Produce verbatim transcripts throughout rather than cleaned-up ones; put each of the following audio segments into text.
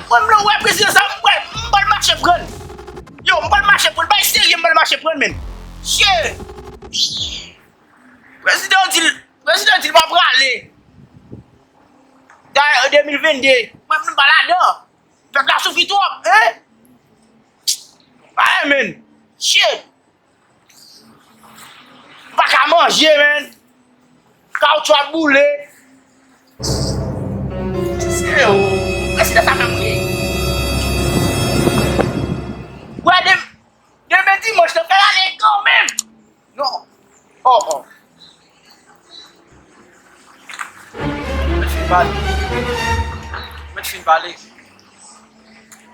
Mwen, m lè w wè prezidan sa, m pral, m pral mache pran l. Yo, m pral mache pran l. Bay serye, m pral mache pran l, menm. Shit! Prezidan di l, prezidan di l pa prale. Dayè, de mil venn de, mwen, m pa ladan. Pèp la soufri twòp, hein? Ay, men. Shit! M pa ka manje, men. Kawoutchou ap boule. Se yo. Prezidan sa menm wi. Wè, de, demen dimanch, nan fè ale kanmenm. Non. Oh, oh. Mèt fin pale. Mèt fin pale.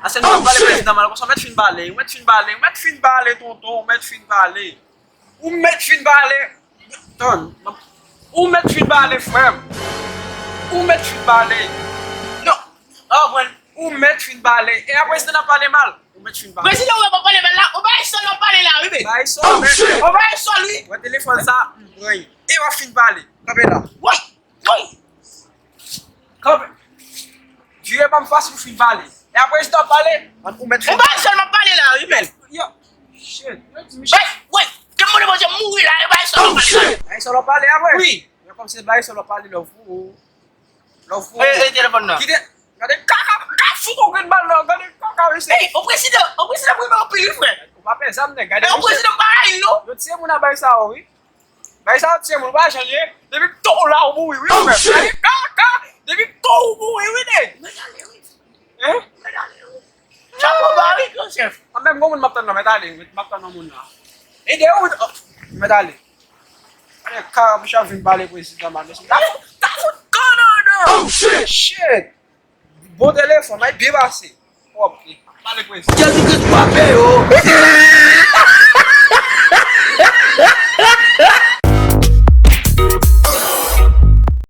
Asèl nou pale prezidan mal konsa, mèt fin pale. Mèt fin pale. Mèt fin pale, tonton. Mèt fin pale. Ou mèt fin pale. Tann. Ou mèt fin pale, frè m. Ou mèt fin pale. Non. Ah, mwen. Ou mèt fin pale. E a prezidan ap pale mal. Ou mèt fin pale. Prezidan, ou wè pa pale mal la. Ou bay sòl w ap pale la, wi, men. Bay sòl, men. Ou bay sòl, wi. Wè telefòn sa, m pran l. E w ap fin pale. Kanpe la. Woy! Woy! Kanpe. Vire pa m fas pou fin pale. E a prezidan ap pale. Ou mèt fin pale. Ou bay sòl m ap pale la, wi, men. Yo. Shit. Yo di Michel. Bay, woy! Ke moun Bondye mouri la, e bay sòl m ap pale la. Bay sòl w ap pale apre. Wi. Men kòm se bay sòl w ap pale, lè w fou. Lè w fou. E, e telefòn nan. Kite. Gade kaka, kaka fou kon grenn bal nan. Gade kaka, mesye. Ey, o prezidan, o prezidan premye anpil, wi, frè. Ou pa pè zam, nèg. Gade, o prezidan pa rayi l, non. Yo tiye moun a bay sa, wi. Bay sa, yo tiye moun, ou pa jan l ye. Depi to w la, ou mouri, wi, frè. Gade kaka, depi to w ou mouri, wi, nèg. Hein? Chapo ba, wi, gran chèf. An menm, gon moun m ap tann nan, mèt ale, m ap tann nan moun nan. Ede yo, mèt ale. Kaka, bouch ap vin pale prezidan mal, mesye. Ta fout, ta fout kanada. Shit. Bon telefòn, ay byen pase. Pwòp, pale prezidan. Jezikri frape yo.